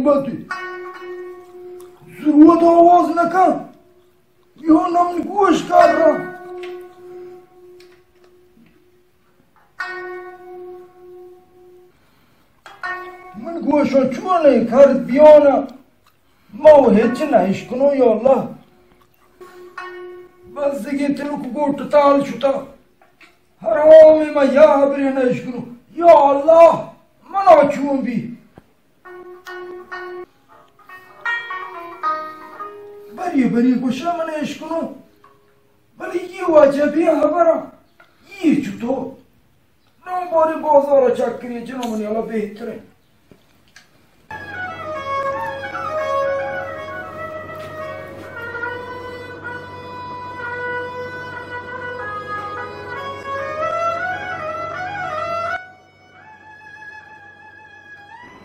باتوی ضرورت آواز نکن. یو نم گوش کار را. من گوشاں چون اے کار بیانا، ما و ہچ نہ اشکنو یا اللہ. بس دگہ تلک گوٹ تال شتا. حرام ما یا حبرے نہ اشکنو. یا اللہ، منا چون بی؟ بری بری گوشا من اشکنو. بلے یہ واجہ بے حبرا. یہ چطور؟ نوں باریں بازار ءَ چکرے جنوں، منی ہالا بہتریں.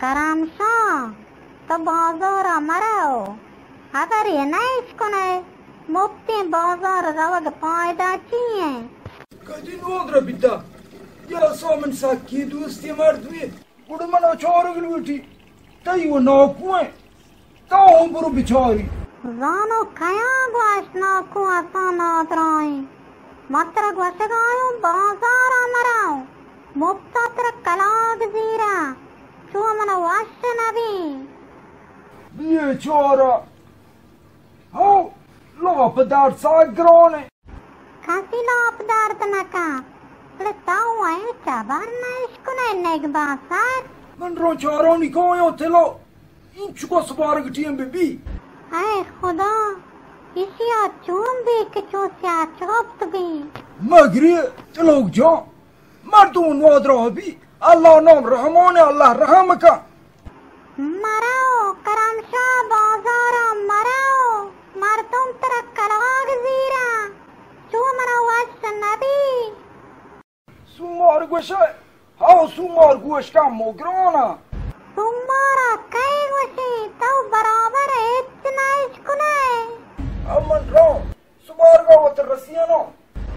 کرم شاہ، تو بازار ءَ مرو، حبرے نہ اشکنئے، مپتیں بازار ءَ روگ ءِ پائدہ چی ایں؟ کدی نودرا بیتا؟ یا سو من سکی دوستی مردمی، گڑا منا چارگ لوٹی. تئی و ناکو ایں، تو ہم برو بچاری. زانو کیاں گوشت ناکو اساں نادرائیں؟ ما ترا گوشگایوں بازار ءَ مرو، مپت ءَ ترا کلاگ زیراں، چو منا وش نبی. بیچارہ، ہو، لاپ درد سک گرانیں. کسی لاپ درد نہ کن، بلے تو اے چبر نہ اشکنئے نگباں سر. من روں چارانی کایاں تلا، اینچکا سپارگ ٹیم بہ بی. اے خدا، ایشی ءَ چون بی کہ چو سیاہ چپت بی؟ مگری تلوک جان، مردم نادراہ بی، اللہ نام رحمان، اللہ رحم کن. مرو، کرم شاہ بازار ءَ مرو، مردم ترا کلاگ زیراں، چو منا وش نبی. سومار گوشئے، ہاو سومار گوش کن مگرانا. سومارا کئے گوشی، تو برابر ہچ نہ اشکنئے. ہاو من رو. سپارگا وت رسیناں.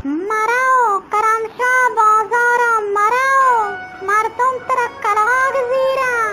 مرو، کرم شاہ بازارا مرو، مردم ترا کلاگ زیراں.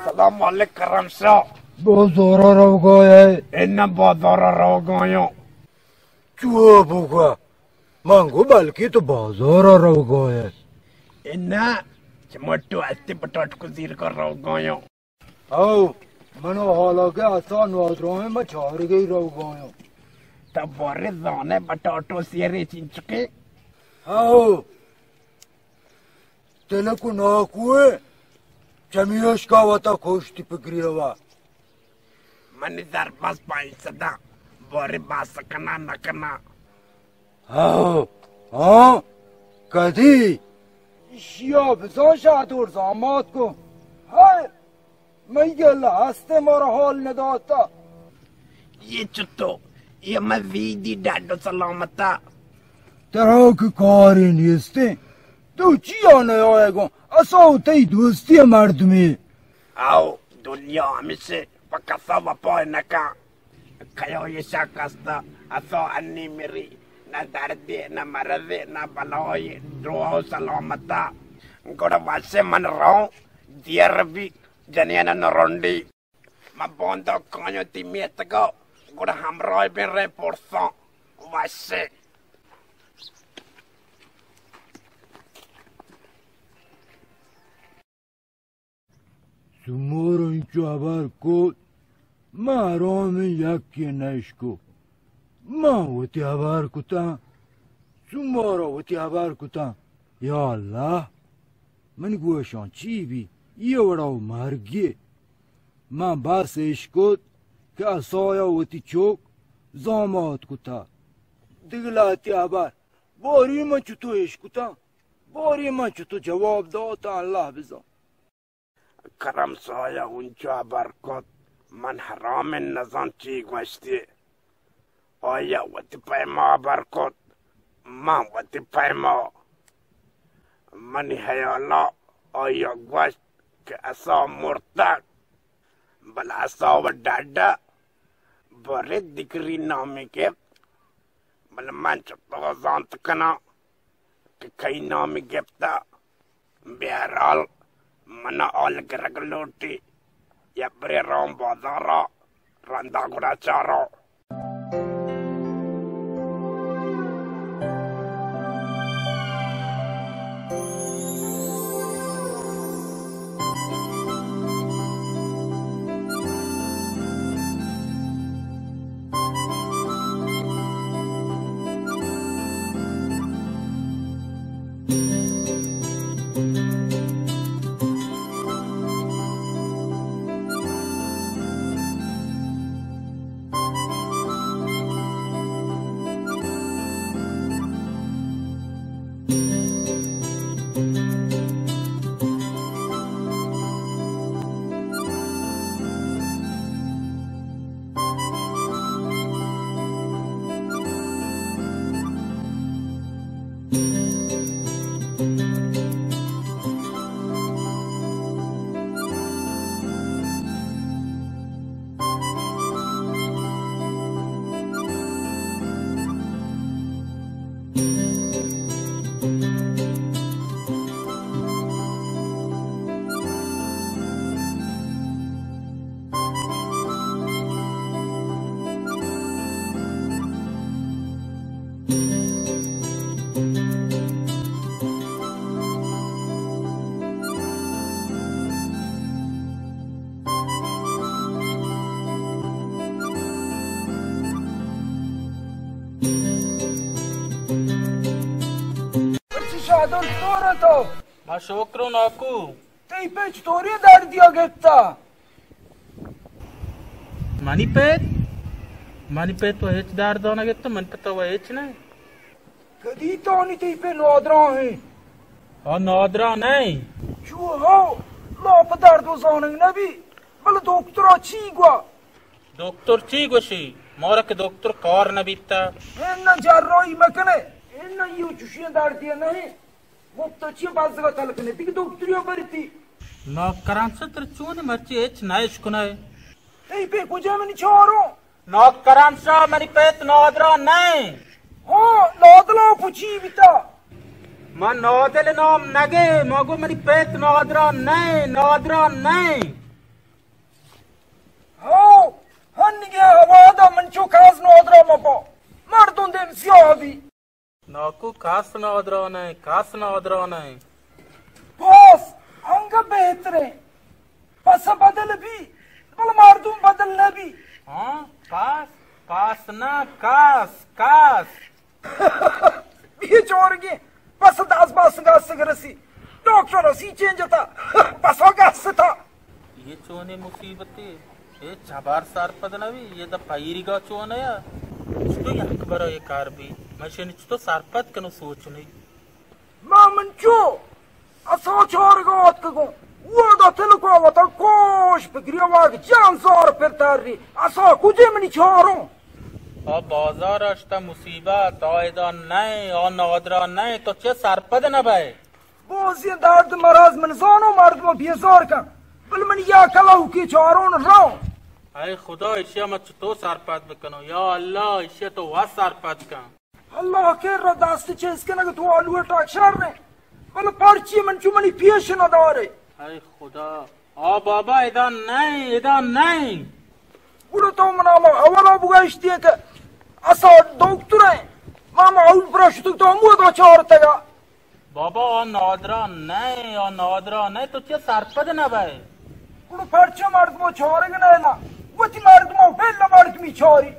سلام علیک کرم شاہ. بازارا روگا ئے؟ اناں، بازارا روگایاں. چو بوگا، من گو بلکہ تو بازارا روگا ئے. اناں، چمٹو استے پٹاٹکو زیرگا روگایاں. ہو، منو حالا کہ اسا نادراہیں، ما چارگئی روگایاں. تو بارے زانے بٹاٹو سیرے چینچکے؟ ہو، تلک و ناکوئے چمیشکا وتا کشتی پگری ہوا. منی زر بس پنچ سداں، بارے بس کناں نکناں. ہاں، ہاں، کدی؟ ایشیا بزاں شادور زامات کو. ہائے، مئی گلہ ہستے مارا حال نداتا. یہ چتو، یہ مزیدی ڈاڈو سلامتا. ترا کہ کارے نیستیں، تو چیا نیائے گوں؟ اسا و تئی دوستی مردمی. او، دنیا ہمیشہ پہ کسا وپا نکن. کیو یہ شک است، اسا انی مری، نہ دردے، نہ مرضے، نہ بلائے، درو سلامتا. گڑا واسے من رو، دیر بی، جنین نرنڈی. ما باندا کایاں تی میتگا، گڑا ہمراہ بین رے پرساں. واسے. سمور انچو ہبر کت، ما حرام یکی نشکو. ما وتی ہبر کتاں، سمور وتی ہبر کتاں. یا اللہ، من گوشاں چی بی؟ یہ وڑا و مرگی۔ من بس اشکت کہ اسایا وتی چوک زامات کتا۔ دگہ لہتی ہبر باری من چتو اشکتاں، باری من چتو جواب داتاں، اللہ بزان۔ کرم سایا اونچو ہبر کت، من حرام نزان چی گوشتی۔ آیا وتی پیما ہبر کت، من وتی پیما۔ منی حیالا آیا گوشت کہ اسا مرتگ، بلے اسا و ڈڈ برے دگری نامی گپت، بلے من چتو زانت کناں کہ کئی نامی گپتا۔ بہرحال، منا حال گرگ لوٹی، یا برے رام بازارا، رندا گڑا چارو۔ مرچی شادان چطور ئے تو؟ ما شکر و ناکو۔ تئی پت چطوری دردیا گپتا؟ منی پت؟ منی پت و ہچ دردا نہ گپتا، من پتا و ہچ نہ۔ کدی تانی تئی پت نادراہ ایں؟ آ نادراہ نہ ایں۔ چو ہو، لاپ درد و زانگ نبی، بلے دکترا چی گوا؟ دکتر چی گوشی؟ مارا کہ دکتر کار نہ بیتا۔ انا جراحی مکنے، انا یہ چوشی دردی نہیں۔ مفت چی بازگا تلکنے، دیگه دکتریا برتی۔ ناکران شاہ تر چون مرچی ہچ نہ اشکنائے۔ تئی پت کجا منی چارو؟ ناکران شاہ منی پت نادرا نہیں۔ ہاں، نادلا پچی بیتا۔ من نادل نام نگے، مگو منی پت نادرا نہیں، نادرا نہیں۔ ہاں، ہنگے ہوادا من چو کاز نادرا مپا۔ مردم دیم سیاہ بی۔ ناکو کس نادرا نہ، کس نادرا نہ۔ پاس انگہ بہتریں۔ پس بدل بی، بل مردم بدل نہ بی۔ ہاں، پاس، پاس نہ، کس، کس۔ بی چورگی، پس داس باس گس گرسی۔ ڈاکٹر اسی چینج تا، پسا گس تا۔ یہ چونیں مصیبتے؟ اے چبر سرپد نہ بی، یہ دا پیریگا چون یا؟ چطو یک برا یہ کار بی؟ من شنی چطو سرپد کنو سوچنی۔ ما من چو اسا چارگا آتکگوں، ودا تلکا وتا کوش بگری واگ جان زار پر تری، اسا کجے منی چاروں؟ آ بازار اشتا مصیبت، آ ادا نئے، آ نادرا نئے، تو چے سرپد نہ بئے؟ بازیں درد مرض من زانو مردم بیزار کن، بل من یا کلوکی چارون رو۔ اے خدا، ایشیا ما چطو سرپد بکنو؟ یا اللہ، ایشیا تو وا سرپد کن۔ اللہ کر را دست چیز کنگ تو آلو ٹاک شر نے، بل پرچی من چو منی پیش نہ دارے۔ اے خدا، آ بابا، ادا نئے، ادا نئے۔ گڑا تو منا ما اولا بگشتی کہ اسا دکتر ہیں، ما ما اول برا شتو تو مو دا چارتگا۔ بابا، آ نادرا نئے، آ نادرا نئے، تو چیا سرپد نہ بئے؟ گڑا پرچا مردمو چارگ نئیلا؟ وتی مردمو بل مردمی چاری۔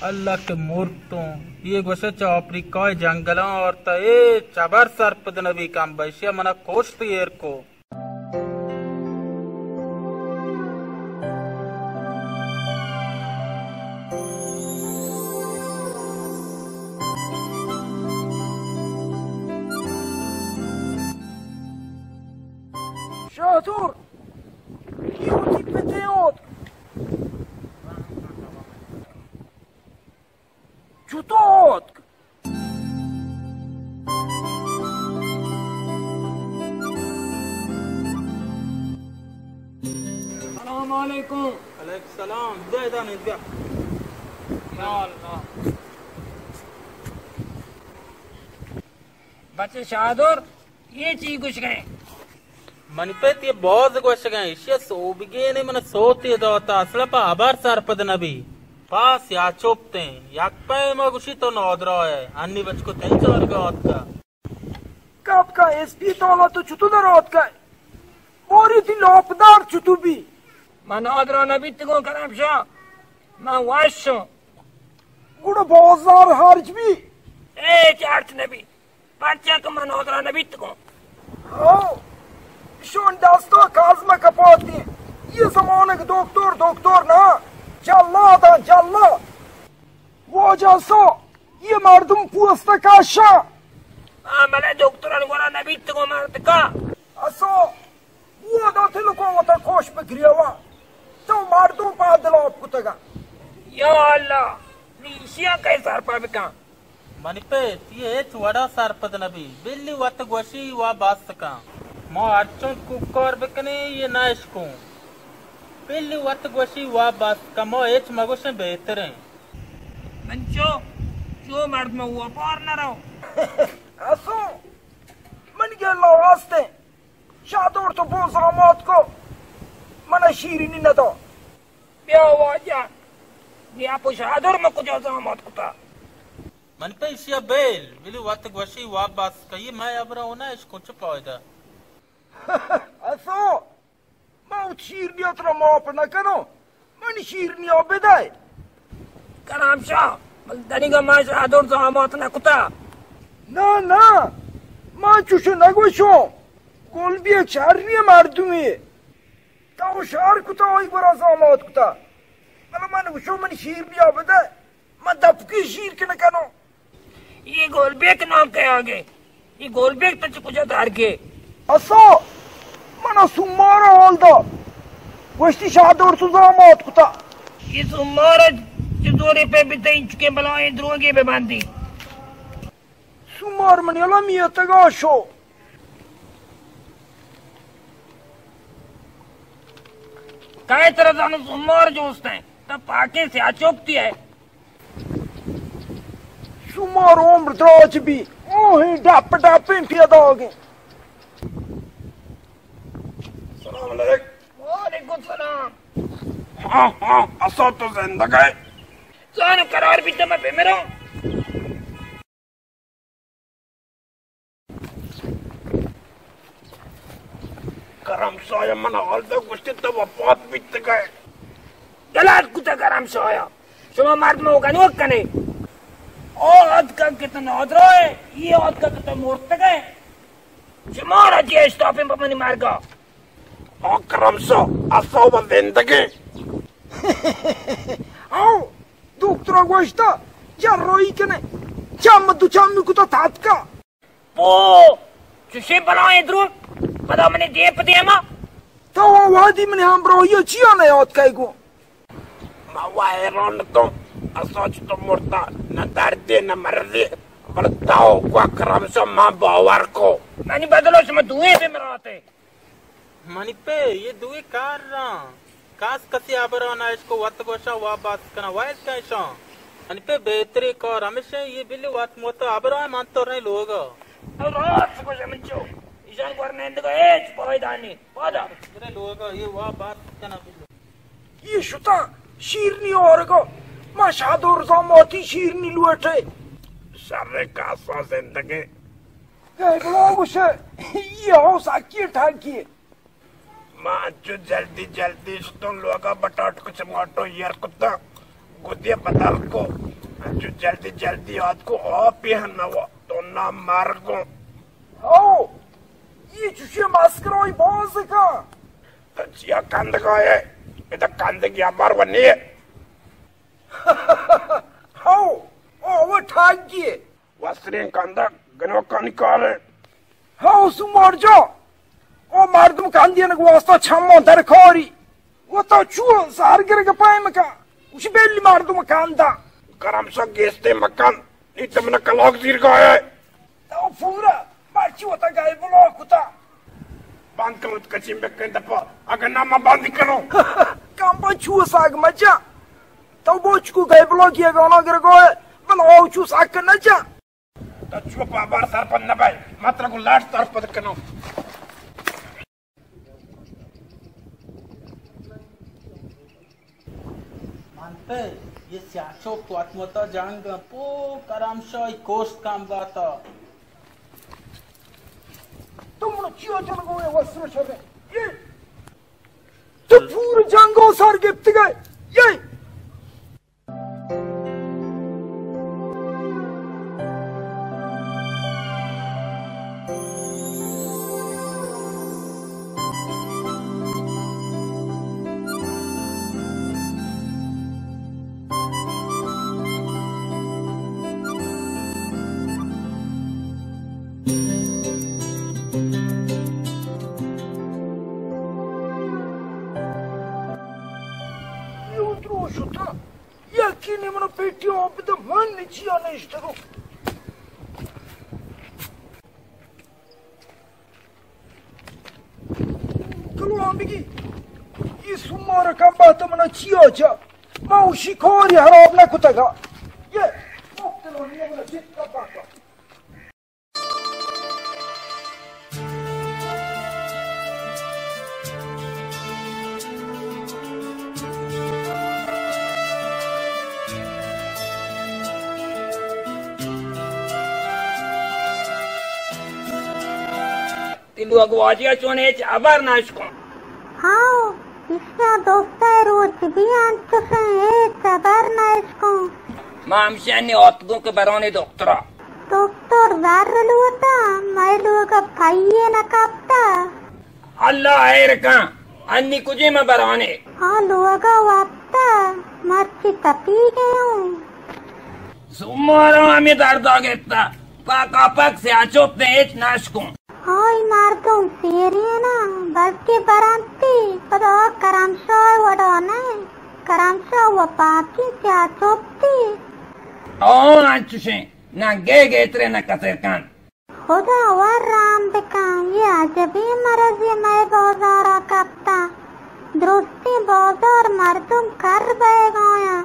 اللہ کہ مرتوں، یہ گوشے چہ آفریقہ جنگلاں آرتا، اے چبر سرپد نبی کم بشیا منا کوشت ایر کو۔ دکتر، اے وتی پتے آتک۔ چتو آتک؟ سلام علیکم۔ علیکم سلام۔ بیا ادا نند بیا۔ یا اللہ۔ بچے شادر، اے چی گوشگئے؟ منی پت، اے باز گوشگئے، ایشی ءَ سوبگینے من سوتے داتا، اصلا پہ ہبر سرپد نبی۔ پاس یا چپتیں، یک پیما گوشی تو نادراہ ئے، انی بچکو تئی چارگا آتکا۔ کپ کا اسپیتالا تو چتو در آتکئے؟ باری تی لاپدار چتو بی؟ من نادراہ نبیتگوں کرم شاہ، من وشوں۔ گڑا بازار ہرچ بی؟ ہچ ہرچ نبی، پرچا کہ من نادراہ نبیتگوں۔ ہو، شون دستا کازمہ کپاتی۔ یہ زمانگ دکتر، دکتر نا، جلاداں جلاد۔ واجہ سو، یہ مردم پوست کشا۔ ہاں، بلے دکتران گورا نبیتگوں مردکا۔ اسو، بو داتی لکو وتا کوش بگریوا۔ تو مردم پا دلاپ کتگا۔ یا اللہ، نی ایشیا کئی سرپا بکن۔ منی پت، یہ ہچ وڑا سرپد نبی۔ بلی وت گوشی وا بس کن۔ ما ہرچون کوکار بکنیں، یہ نہ اشکوں۔ بلی وت گوشی وا بس کن، ما ہچ مگوشیں بہتریں۔ من چو، چو مردم وپار نہ رو۔ اسو، من گلا واسطے۔ شادور تو بو زامات کو، من شیرینی نہ دو۔ بیا واجہ، بیا پو شادور من کجا زامات کتا۔ من پہ ایشیا بیل، بلی وت گوشی وا بس کئی، میں ابرا ہونا اش کچھ پائدہ۔ اسو، ما وت شیرنی ءَ ترا معاف نہ کنوں، منی شیرنی ءَ بدئے۔ کرام شاہ، بل دنیگا ما شادور زامات نہ کتا۔ نہ، نہ، ما چوش نہ گوشوں۔ گل بیگ شریں مردمے۔ تو شر کتا، آئی گورا زامات کتا۔ بلے من گوشوں منی شیرنی ءَ بدئے۔ من دپکی شیر کہ نہ کنوں۔ اے گول بیگ نام کئے آگے؟ اے گول بیگ تو چہ کجا دارگے؟ اسو، منا سومار ءَ حال دا۔ گوشتی شادور تو زامات کتا۔ اے سومار ءَ چہ زورے پہ بتئیں، چکے بلائیں دروگے بہ بندی۔ سومار منی المی اتگا شو۔ کئے ترا زانو سومار جوستیں؟ تا پاکیں سیاہ چوک تی ہے۔ شمار عمر دراج بی۔ اوہیں ڈپ ڈپیں پیداگیں۔ السلام علیکم۔ وعلیکم السلام۔ ہاں، ہاں، اسا تو زندگ ہے۔ زانو قرار بیتا میں بمروں۔ کرم شاہ من حال دے گوشتی تو وفات بیتگئے۔ غلط کتا کرم شاہ، شما مردم گنوک کنے۔ او اتکا کہ تو نادرائے، یہ اتکا کہ تو مرتگئے۔ شما را جی اشتاپیں پہ منی مرگا۔ آ کرم شاہ، اسا و زندگیں۔ او، دکترا گوشتا، جراحی کنے، چم دو چمی کتا تاتکا۔ پو، چوشیں بلائیں دروگ، پدا منی دیم پہ دیما۔ تو وادی منی ہمراہی چیا نیاتکئے گوں؟ ما ویران تو، اسا چہ تو مرتا، نہ دردے نہ مرضے، بلے تو گوا کرم شاہ ما باور کو۔ منی بدلو شما دوئیں بمراتے۔ منی پہ یہ دوئیں کار راں۔ کاس کسی ہبرا نہ اشکو وت گوشاں وا بس کناں ویل کن اشاں۔ منی پہ بہتری کار ہمیشہ یہ بلی وت موت ہبرا من تو رہے لوگا۔ تو راست گوشے من چو۔ ایشان گور نندگا ہیچ فائدہ نہیں۔ پادا۔ میرے لوگا یہ وا بس کناں بلی۔ یہ شتا شیرنی اورگا۔ ما شادور زاماتی شیرنی لوٹے۔ شر کاسا زندگی۔ اے بلو گوشے، یہ ہو ساکی ٹھاکی۔ ما انچو جلدی جلدی شتوں لوگا بٹاٹ کو چماٹو ایر کتا، گدی بدل کو، انچو جلدی جلدی آت کو، آپی ہن نوا، تو نا مرگوں۔ ہو، یہ چوشی مسکرائی باز کا۔ تو چیا کندگا ہے؟ ادا کندگی امر ونی ہے۔ ہو، او وہ ٹھاکی ہے۔ وسریں کندگ گنوکانی کار انت۔ ہاں، سومار جان، او مردم کندینگ واسطہ چماں درکاری۔ و تو چو زہر گرگ پیم کن؟ گوشی بلی مردم کنداں۔ کرم شاہ گیستے مکن، ای تو منا کلاک زیر گائے۔ تو پورا مرچی وتا گئے بلا کتا۔ بند کن وت کچیم بکن دپا، اگر نہ من بند کنو۔ کمبا چو ساگ مچا۔ تو بوچ کو گئے بلا کیا گانا گرگوئے، بلا او چو ساگ نہ جا۔ تو چو پا بار سرپد نہ بئے، متر کو لاٹ سرپد کنو۔ من پہ یہ سیاچو کوتمتا جنگ پو کرم شاہی کوشت کم باتا۔ تو منو چیا جنگو ہے وسر شر ہے؟ یہ تو پور جنگو سر گپت گئے۔ یہ یکینی منو پیٹی آب بدہ، من نی چیا نشتگو۔ کلو آمگی، یہ سمار کم بات منا چیا چا؟ ما اشی کاری حراب نہ کتگا۔ یہ مقتل ہوئی ہے، منا جت کم باتا۔ تئی لوگ واجہ چون ہچ ہبر نہ اشکن؟ ہاں، ایشاں دوستہ روچ بی انت کسیں ہچ ہبر نہ اشکن۔ ما ہمشانی آتکوں کہ برانی دکترا۔ دکتر زر لوٹا، مئے لوگ پئیے نہ کپتا۔ اللہ خیر کن، انی کجے ما برانے؟ آ لوگا وپتا، مرچی تپی گئے ہوں۔ سمارا ہمیں دردا گپتا، پاکا پاک سیاچوپ نے ہچ نشکوں۔ آئی مردم سیرین ء، بلکیں برنتی، پدا کرم شاہ وڑا نہ، کرم شاہ و پاکیں سیاچوپتی۔ آ انچشیں، نہ گے گیترے نہ کسر کن۔ خدا ور رام بکن، یہ عجبیں مرضے مئے بازارا کپتا۔ درستیں بازار مردم کر بئیگایاں،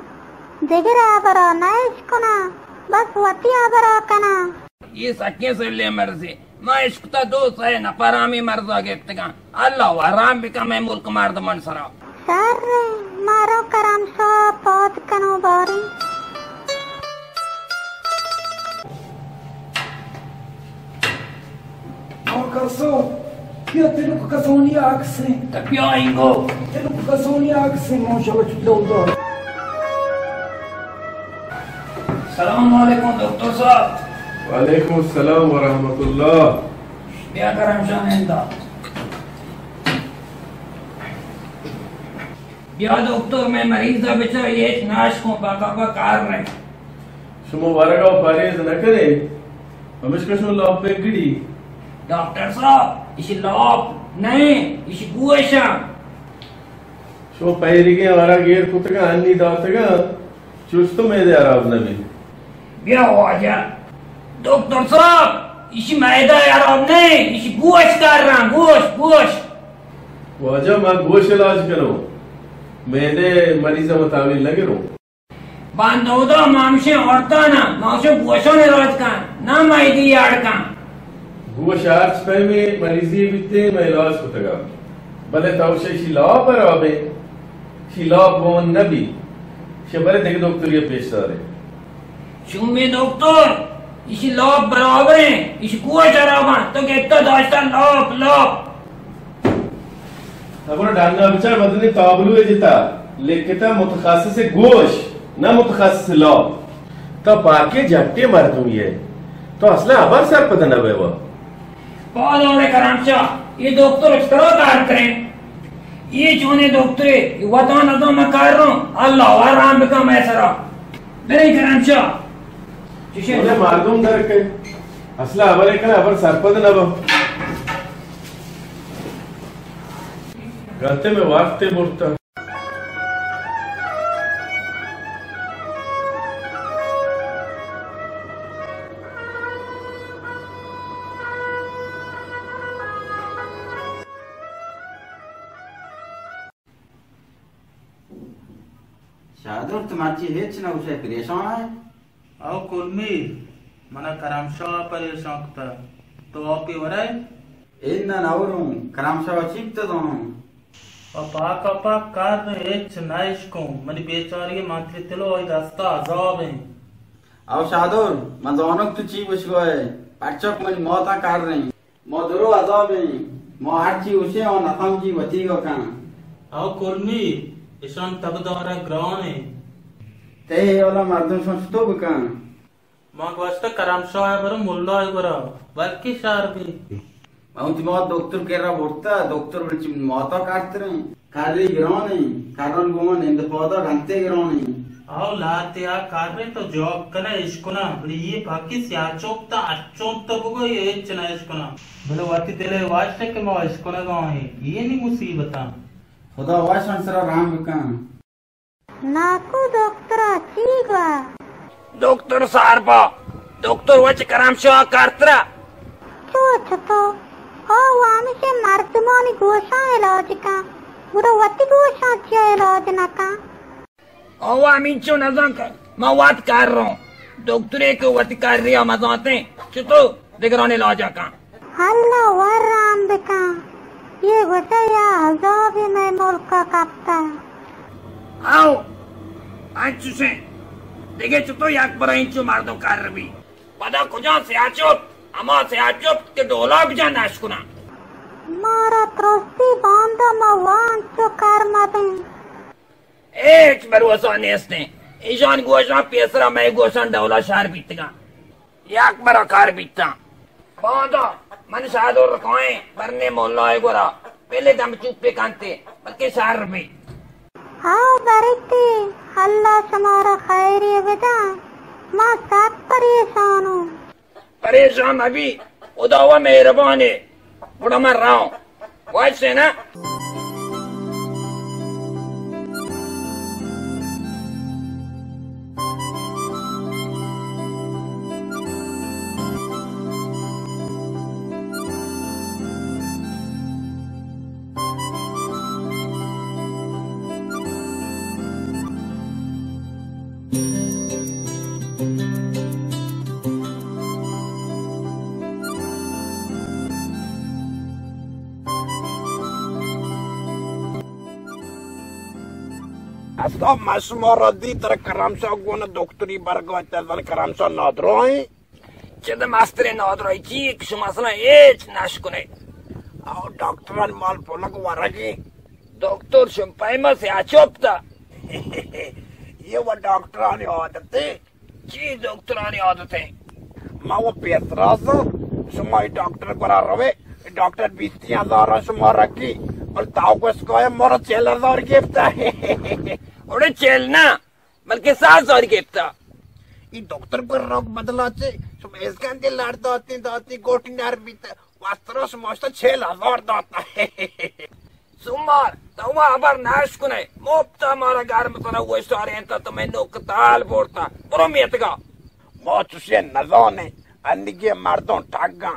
دگر ہبرا نہ اشکناں، بس وتی ہبرا کناں۔ یہ سکیں سلیں مرضے۔ ما اشکتا دو سئے نفر ہمے مرضا گپتگاں۔ اللہ وران بکن مئے ملک مردمان سرا۔ شر، مارو کرم شاہ پاد کنو باری۔ آ کسو، بیا تلک کسونی عکسیں۔ تا بیا اینگو۔ تلک کسونی عکسیں، ماشاءاللہ چو دور دور۔ سلام علیکم دکتر صاحب۔ وعلیکم السلام ورحمت اللہ۔ بیا کرم شاہ نندا۔ بیا دکتر، مئے مریضا بچار، یہ ہچ ناش کن، پاکا پا کار نہیں۔ شما ورگا پرہیز نہ کنے، ہمشکا شما لاپ پہ گڑی۔ ڈاکٹر صاحب، اشی لاپ نہیں، اشی گوشاں۔ شما پیریگیں ورگ ایر کتگاں، انی داتگاں، چوش تو میدے حراب نہ بیت۔ بیا واجہ۔ دکتر صاحب، ایشی میدہ حراب نہیں، ایشی گوش کر رہا، گوش، گوش۔ واجہ، ما گوش علاج کنوں، میدے مریض ما تحویل نہ گروں۔ باندودا ما ہمشیں عورتانا، ما ہمشیں گوشان علاج کن، نہ میدی اڑ کن۔ گوش ہرچ پیمیں مریضی بیتیں، مئے علاج کتگا۔ بلے تو شہ شی لاپ حرابیں، شی لاپ گون نبی۔ شہ برے دگہ دکتری پیش دارے۔ چومی دکتر، ایشی لاپ برابریں، ایشی گوش حراباں، تو گپتا داشتا لاپ، لاپ۔ نہ برو ڈنگا بچار، مدنی تابلو جتا، لکھتا متخصص گوش، نہ متخصص لاپ۔ تو پاکے جھٹے مردمی ہے، تو اصلا ہبر سرپد نہ بے وا۔ پاد اوڑے کرم شاہ، یہ دکتر اچ کرا کار کریں۔ یہ چونے دکترے، یہ وطن ازاں میں کار رہوں، اللہ وران بکا میں سرا۔ بریں کرم شاہ۔ چشیں؟ مردم در کے۔ اصلا ہبر کنا، ہبر سرپد نہ با۔ گلتے میں وقت برتا۔ شادر، تو مرچی ہچ نہ گوشئے، پریشان ئے؟ او کلمی، منا کرم شاہ پریشان کتا۔ تو آپی ورئے؟ اے نہ نوروں، کرم شاہ چی کتا زانوں؟ و پاک پاک کر ہچ نہ اشکوں، منی بیچاری منتری تلو آئی دستا عذاب ایں۔ او شادر، من زانوں تو چی گوشگا ئے، پرچا کہ منی ماتا کر رہی۔ ما درو عذاب ایں، ما ہرچی گوشیں آ نہ سمجھی وتیگا کن۔ او کلمی، اشان تب دارگ گران ایں۔ تئی ہیالا مردم شان چطور بکن؟ ما گوشتہ کرم شاہ ء برو ملا ء گورا، بلکیں شر بی۔ ما وتی مات دکتر کرا برتا، دکتر بلے چی ماتا کارتریں۔ کاری گرانیں، کرن گوما نند پادا گنتے گرانیں۔ او لاتے آ کاریں تو جواب کنا اشکنا، بلے یہ پاکی سیاہ چوک تا اچون تو بگو یہ ہچ نہ اشکنا۔ بلے وتی دل ء وش کہ ما اشکنگا ایں، یہ نی مصیبتاں۔ خدا وش ان سرا رحم بکن۔ ناکو دکترا چی گوا؟ دکتر ساربا، دکتر وچ کرم شاہ کارترا۔ چو چتو؟ او ہمیشہ مردمانی گوشاں علاج کن، گڑا وتی گوشاں چیا علاج نہ کن؟ او ہمینچو نزان کن، ما وت کار روں۔ دکترے کہ وتی کار ریا مزانتیں، چتو دگران علاج کن؟ اللہ وران بکن، یہ گوشہ یا عذابی مئے ملک ء کپتہ۔ او، انچوشیں، دگہ چتو یک برا انچو مردم کر بی؟ پدا کجا سیاہ چوت؟ ہما سیاہ چوت کہ ڈولا بجا نش کنا۔ مارا ترستی باندا ما وان چو کر مدیں۔ ہچ بھروسہ نیستیں۔ ایشان گوشاں پیسرا مئے گوشاں ڈولا شہر بیتگاں۔ یک برا کار بیتاں۔ باندا من شادر کائیں برنے ملا ء گورا، پہلے دم چوپے کنتے، بلکہ شہر بی۔ ہاو برتے، اللہ شمارا خیری بدا، ما سک پریشانوں۔ پریشان مبی، خدا و مہربانے۔ گڑا من راؤں۔ وش ہے نا؟ اصلا ما شما را دی تر کرمشا گون دکتری برگا تزن کرمشا نادرائیں۔ چد مستریں نادرائی چی کہ شما اصلا ہچ نشکنے۔ او ڈاکٹران مال پلک ورگی۔ دکتر شم پیما سے اچوپتا۔ یہ و ڈاکٹرانی عادتے۔ چی دکترانی عادت ہیں؟ ما و پیسرا زان، شما ای ڈاکٹر گورا روے، ای ڈاکٹر بیستی ہزار شما رکی، بل تاو گوش کائے مارا چل ہزار گپتا۔ اوڑے چل نہ، بلکہ سات ہزار گپتا۔ ای دکتر گورا روگ بدلا چے، شما اسکان دے لڑ داتی، داتی گوٹی نر بیتا، واسطرا شما اشتا چل ہزار داتا۔ سومار، تو ما خبر ناش کنے، مفتا مارا گرم تنا وشتارینتا، تو میں نوک تال بورتا، برو میتگا۔ ما چوشے نزانے، انگے مردم ٹگاں،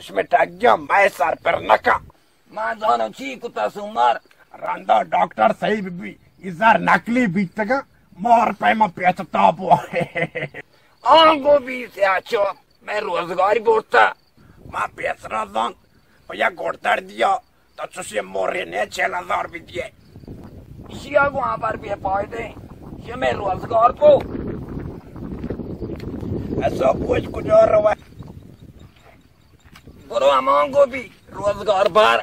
شمے ٹگیاں میں سر پر نکا۔ ما زانو چی کتا سومار۔ رندا ڈاکٹر صحیح بی، ای زر نقلی بیتگا، مار پیما پیچ تابو۔ آنگو بی سیاچو، میں روزگاری بورتا۔ ما پیسرا زان، و یا گوڑدر دیا۔ تو چوشیں مورے نے چل ہزار بہ دیئے۔ ایشی ء گوں ہبر بے پائدہ ایں۔ ایشی ء مئے روزگار کو۔ ایسا بوجھ کجا روئے؟ برو ہمانگو بی روزگار بار۔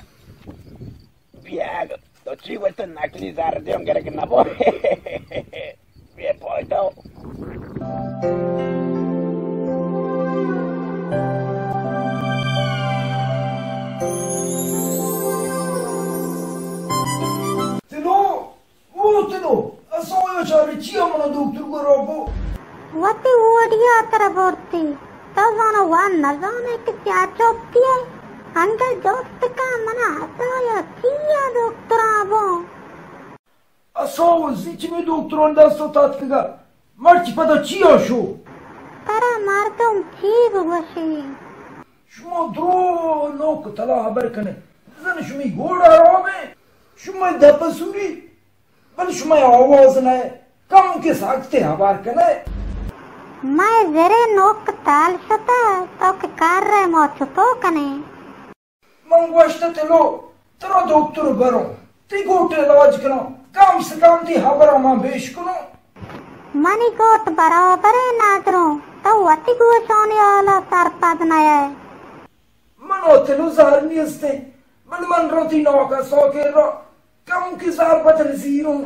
بیاگ، تو چی وقت نقلی زر دیوں گرک نبو۔ بے پائدہ۔ تنو، او تنو، اسو یا چاری چیا منا دکتر گورا کو؟ وتی وڈیا ترا برتی۔ تو زانا وان نزانے کہ سیاہ چوپتی ہے۔ انگہ جست کن منا ہتایا چیا دکترا بوں؟ اسو زی چمی دکتران دست و تاتکگا مرچی پدا چیا شو؟ ترا مردم چی بگوشی؟ شما درو نوک تلا ہبر کنے، زن شمی گوڑا رابے، شما دپ سوری، بل شما آواز نہ، کم کے ساکتے ہبر کنے۔ مئے زرے نوک تال شتہ، تو کہ کار رہ ما چتو کنے؟ من گوشت تلو، ترا دکتر برو، تی گوٹ علاج کنو، کم سے کم تی ہبر ما بیش کنو۔ منی گوٹ برابر نادرو، تو وتی گوشانی حالا سرپد نہ ئے۔ من و تلو زہر نیستیں، بل من رو تی نوکا سوکے رو، کم کی زہر پتر زیروں۔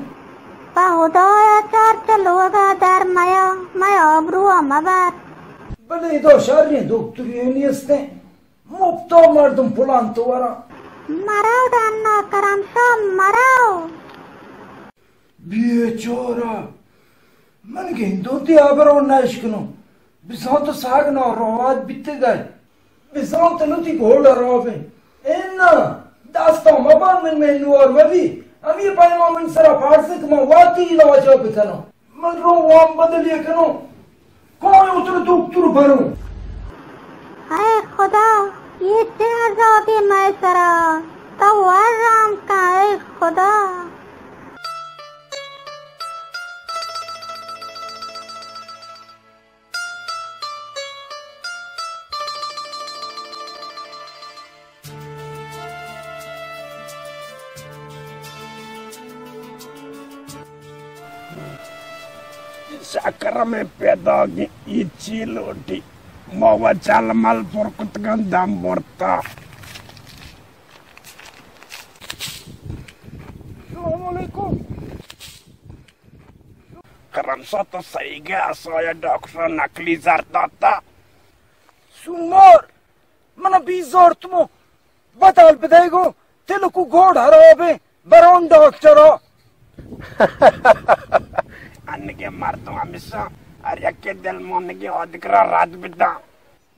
پہ ہدایا چار چہ لوگا در میا، مئے آبروا مبر۔ بلے ادا شریں دکتری نیستیں، مپتا مردم پلان تو ورا۔ مرو ڈنا کرم شاہ مرو۔ بیچارہ، من گندوں تی ہبرو نشکنوں۔ بزاں تو ساگ ناراحت بیتگ ئے۔ بزاں تنو تی گوڑ ہراب ایں۔ انا، دستا مبا من مہنوار مبی۔ ہمی پیما من سرا پارسے کہ من واتی علاجا بکناں۔ من رو وام بدلی کنوں۔ کائیں اتر دکتر بروں۔ اے خدا، یہ چہ عذابے مئے سرا، تو ورام کن اے خدا۔ شاکر میں پیداگی ای چی لوٹی، ما و چل مل پر کتگاں دم برتا۔ السلام علیکم۔ کرم شاہ تو صحیح گئے، اسایا ڈاکٹر نقلی زر داتا۔ سومار، من بیزار تمو بدل بدے گو، تلکو گوڑ ہرابے، برون ڈاکٹرا۔ انگے مردم ہمیشہ ہر یکے دل مانگے آدگرا رد بداں۔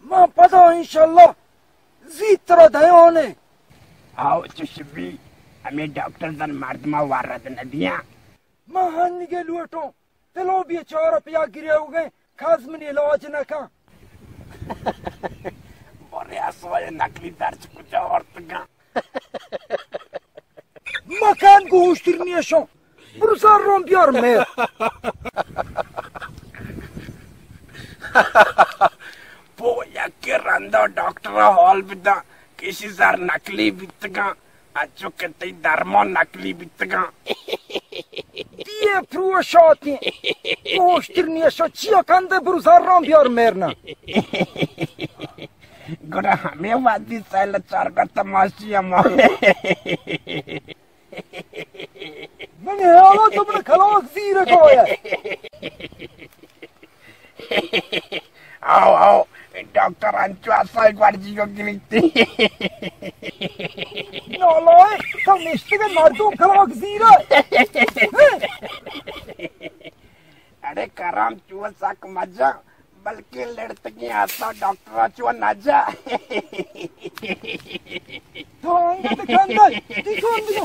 ما پدا انشاءاللہ زیت ترا دیانے۔ آو چش بی، ہمیں ڈاکٹر زن مردما وارد ندیاں۔ ما ہنگے لوٹوں، تلو بیچارہ پیا گریوگیں، کاز منی علاج نکن۔ بارے اسوائے نقلی درچ کجا آورتگاں؟ مکان گوشتر نیشوں۔ برو زر رون بیار میر۔ پو یکے رندا ڈاکٹرا حال بداں، کہ اشی زر نقلی بیتگاں، انچو کہ تئی درمان نقلی بیتگاں۔ دیئے پروشاتی۔ گوشتر نیشوں، چیا کندے؟ برو زر رون بیار میر نا۔ گڑا ہمیں وادی سیل چارگا تماشی ہما۔ من حیالا تو من کلاک زیر گویا۔ آو، آو، ڈاکٹر انچو اسائی گوارجی کو گریتی۔ نالائق، تو نشتگے مردم کلاک زیرا۔ اڑے کرم چو سک مجا، بلکیں لڑتگیں آسا ڈاکٹرا چو نجا۔ تو انگت کندے، تی کون دیو؟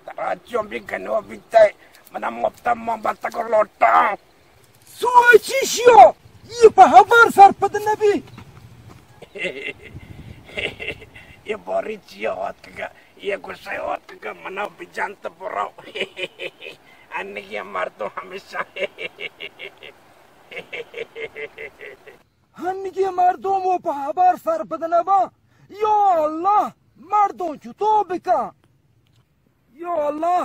ترا چون بھی گنو بیتے، منا مفت ما بتگ لوٹاں۔ سوئے چی شیا؟ یہ پہ ہبر سرپد نبی۔ یہ باری چیا آتکگا؟ یہ گوشے آتکگا منا بجنت برو۔ انگی مردم ہمیشہ۔ ہنگی مردم و پہ ہبر سرپد نبا۔ یا اللہ، مردم چطور بکن؟ یا اللہ،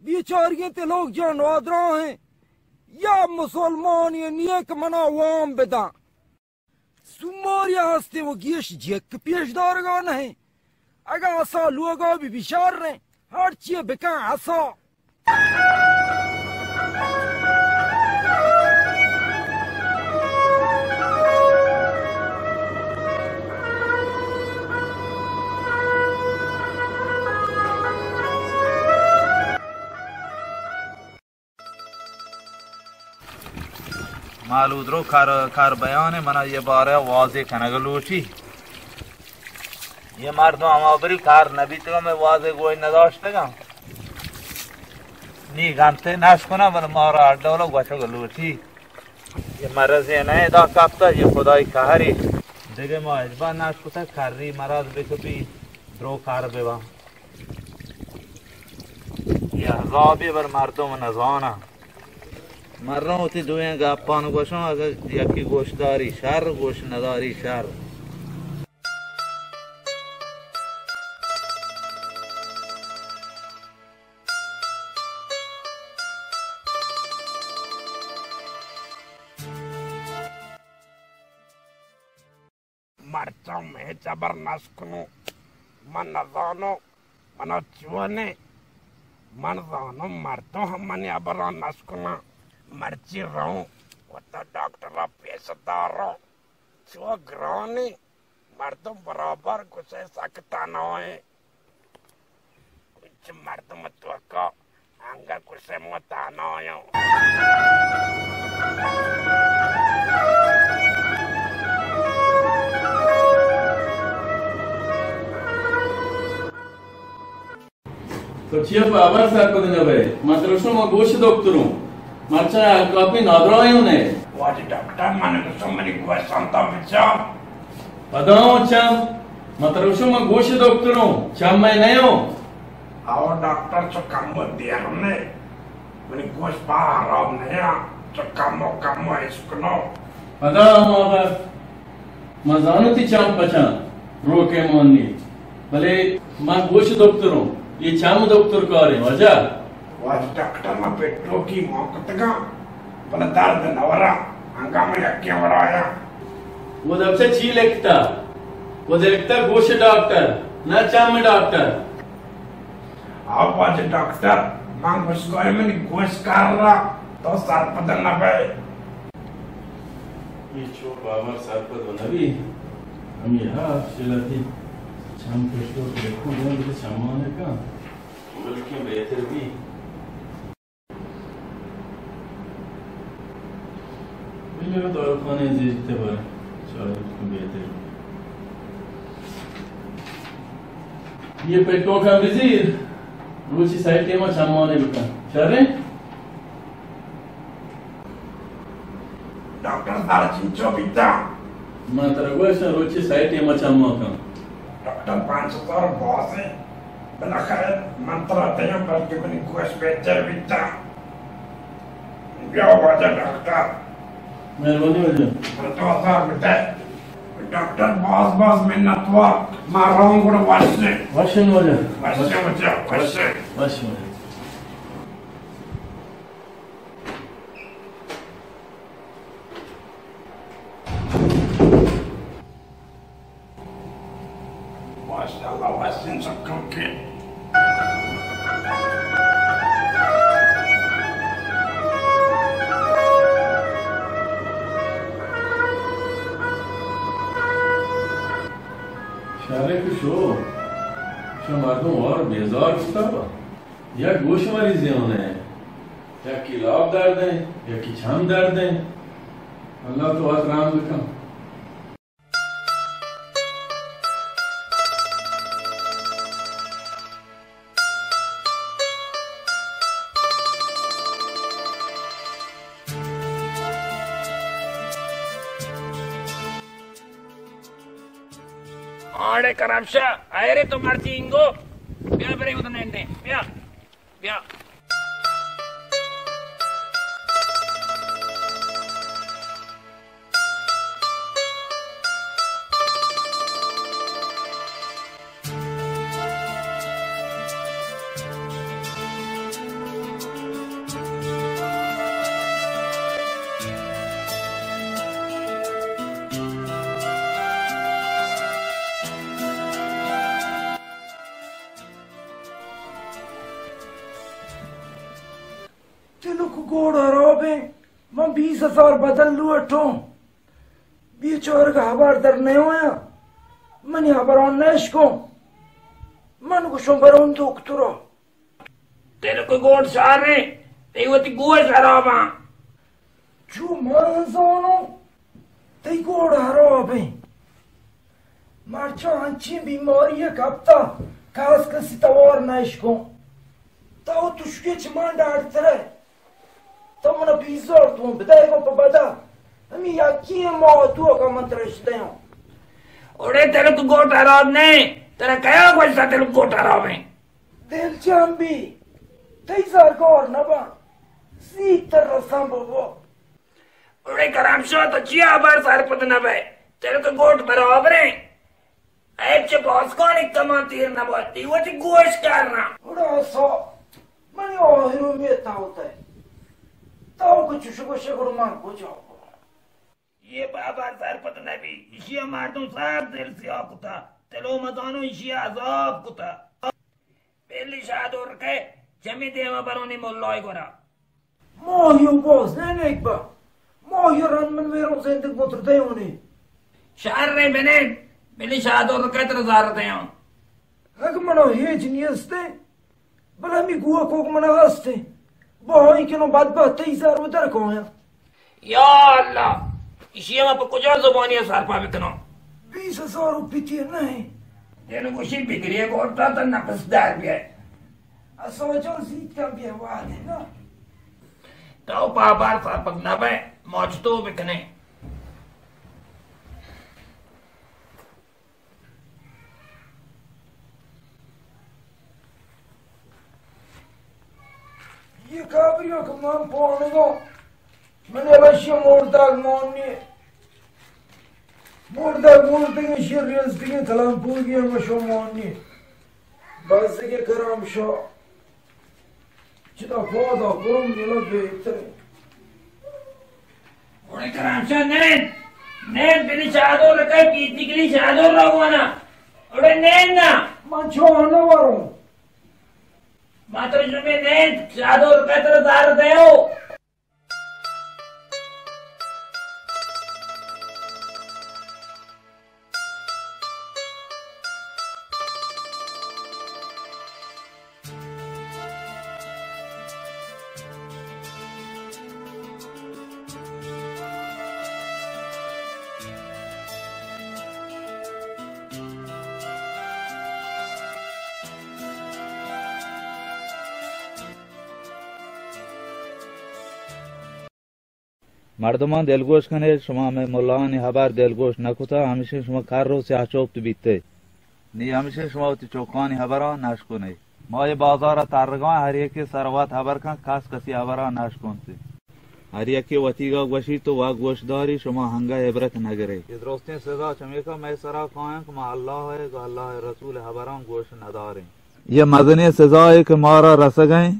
بیچارگیں تلوک جان وادراہ ہیں۔ یا مسلمانی نیک منا وام بدن۔ سوماریا ہستے و گیش جک پیش دارگا نہیں۔ اگاں اسا لوگا بھی بشار رہے، ہر چیئے بکن اسا۔ مالودرو کار، کار بیان ءَ، منا یہ بارہ واضح کنگ لوٹی. یہ مردم ہما بری کار نبیتگا، میں واضح گوئی نداشتگا. نی گنتے نش کنا، بل مارا ہر ڈولا گوشگ لوٹی. یہ مرض یہ نہ ادا کپتا، یہ خدائی قہری. دیگه ما اجبا نش کتا، کری مرض بکپی، درو کار ببا. یہ عذابی بر مردم نزانا. مرن وتی دوئیں گپان گوشاں، اگہ یکی گوش داری شر، گوش نداری شر. مرچاں من ہچ ہبر نشکنوں. من نزانوں منا چونے. من زانوں مردم ہم منی ہبراں نشکناں. مرچی رؤں وتا ڈاکٹر ءَ پیش داروں. چو گرانی مردم برابر گوشے سک تنہائیں. انچ مردم توکا انگا کسے متانایاں. تو چیا پہ ہبر سرپد نہ بئے؟ من ترا شما گوش دکتروں. مرچاں الکاپی نادراہیوں نے. واجہ ڈاکٹر، من گوشاں منی گوشاں تا بچار. پدا اوں چم؟ من ترا گوشاں من گوش دکتروں، چم مئے نیوں. او ڈاکٹر، چو کمو دیر نے، منی گوش پا حراب نیا، چو کمو کمو اشکنو. پدا ہم آبر، من زانوں تی چم پچاں، روکے مونی، بلے من گوش دکتروں، یہ چم دکتر کاریں، واجہ. واجہ ڈاکٹر، من پٹوکی ماں کتگاں، بلے درد نورا، ہنگام یکیں وڑایا. وہ دپچہ چی لکھتا؟ وہ لکھتا گوش ڈاکٹر، نہ چم ڈاکٹر. آ واجہ ڈاکٹر، من گوشگائے منی گوش کار را، تو سرپد نہ بئے. یہ چو بابا سرپد نہ بی، ہم یہ ہا شلتی چم پشتو لکھوں دیں، بلے چمانے کا بلکہ بہتر بی. بلے داروخانے زیرتے بارے چارے بہتر. یہ پیٹوکاں بزیر، روچی سائی ٹیما چمانے بکن. چارے؟ ڈاکٹر سارا چنچو بیتا. من ترا گوشاں روچی سائی ٹیما چما کن. ڈاکٹر پانچ ہزار باز ہے. بالاخره من ترا دیاں، بلکہ منی گوش بہتر بیتا. بیا واجہ ڈاکٹر. مہربانی واجہ. من تو ہزار بده. ڈاکٹر باز باز منت وار. ما روں گڑا وشے. وشے واجہ. وشے واجہ، وشے. وشے واجہ. ماشاءاللہ، وشیں چکر کے. شرے کہ شو، شو مردم وار بیزار بوتا با. یک گوش مریضی ہونے، یکی لاپ درد ہیں، یکی چم درد ہیں. اللہ تو وت رحم بکن. آڑے کرمشا، ایرے تو مرچی انگو، بیا برے ادنے نے، بیا، بیا. تنک گوڑ ہرابیں، من بیس ہزار بدل لوٹوں. بیچارگ ہبر در نیایا، منی ہبران نشکوں. من گوشوں برون دکترا. تنک گوڑ شاریں، تئی وتی گوش ہراباں. چو من زانوں، تئی گوڑ ہراب ایں۔ مرچاں انچیں بیماری ء کپتہ، کس کسی توار نہ اشکوں۔ تو تشکے چہ من ڈاڈتر ئے۔ تو من بیزار تو بدئے گوں پہ بدل۔ ہمے یکیں ماہ توکا من ترا اش دیاں۔ اوڑے تلک گوٹ ہراب نہ ایں۔ ترا کیا گوشتہ تلک گوٹ ہراب ایں؟ دل جم بی، تئی زرگار نہ باں۔ زیت تر رساں بابا۔ اڑے کرم شاہ، تو چیا ہبر سرپد نہ بئے؟ تلک گوٹ برابر ایں۔ عیب چہ باسکانی کماں تیر نہ بات، تئی وتی گوش کرنا۔ اڑا سا، منی آہر امیت تو تئے۔ تو کہ چوش گوشے گڑا من کجا بروں؟ یہ بابا سرپد نہ بی، ایشی ء مردم سک دل سیاہ کتا، تلو مزانو ایشی ء عذاب کتا۔ بلی شادو رکے، چمی دیما برونی ملای گورا۔ ماہی و باز نہ نیک با۔ ماہی رند من میرو زندگ متر دیونی۔ شر رے بنین، بلی شادو رکے تر زار دیون۔ اگہ منا ہیچ نیستے، بلے ہمی گوہ کوک منا ہستے۔ بہائی کنو بدبخت تئی زار و در کایا۔ یا اللہ، ایشی ء ما پہ کجا زبانی ء سرپا بکناں؟ بیس ہزار روپی تیر نہ ایں۔ دل گوشی بگری گورتا تا نفس در بیائے۔ اسو جان زیت کن بیا وادے نا۔ تو پہ ہبر سرپد نہ بئے، ما چتو بکنیں؟ یہ کابریو کہ من پانگو، من یلشی مردگ مانی۔ مردگ مردگ شیر ریز دیگه کلام پوگی ہم شو مانی۔ بس دیگه کرم شو۔ چدا پادا برم یلا بہتر۔ اوڑے کرم شاہ نین، نین بلی شادو رکھے، پیتی کلی شادو روانا۔ اوڑے نین نا۔ من چون نہ وروں۔ ما تو شمی نین، شادو رکھے تر دار دیو۔ مردمان دلگوش کنے، شما مئے ملایانی ہبر دلگوش نہ کتا، ہمیشیں شما کر و سیاہ چوپت بیتے۔ نی ہمیشیں شما وتی چکانی ہبراں نشکنے۔ ما اے بازارا ترگاں، ہر یکے سر وت ہبر کن، کس کسی ہبراں نشکنتے۔ ہر یکے وتیگا گوشی تو وا گوش داری، شما ہنگا عبرت نگرے۔ یہ درستیں سزا چمیکا مئے سرا کایاں کہ ما اللہ ء گوں اللہ ء رسول ء ہبراں گوش نداریں۔ یہ مزنیں سزائے کہ مارا رسگیں۔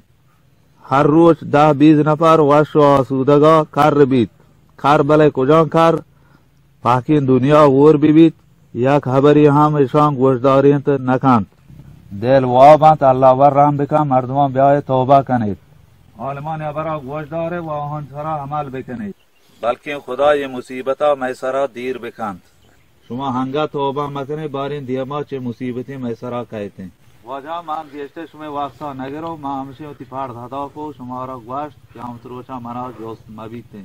ہر روچ دہ بیست نفر وش و آسودگا کر بیت۔ کر بلے کجام کر؟ پہکیں دنیا ہور بہ بیت، یک ہبرے ہم اشاں گوشدارینت نہ کنت۔ دل واب انت، اللہ ور رحم بکن، مردمان بیائے توبہ کنیت۔ عالمانی ہبرا گوشدارے و آہان سرا عمل بکنیت۔ بلکیں خدا یہ مصیبتا مئے سرا دیر بکنت۔ شما ہنگا توبہ مکنے، باریں دیما چہ مصیبتیں مئے سرا کئیتیں۔ واجہ، من گیشتر شمئے وقتا نگرو، من ہمشیں وتی پڑد ادا کو، شمارا گوشت، قیامت روچا منا جست مبیتیں۔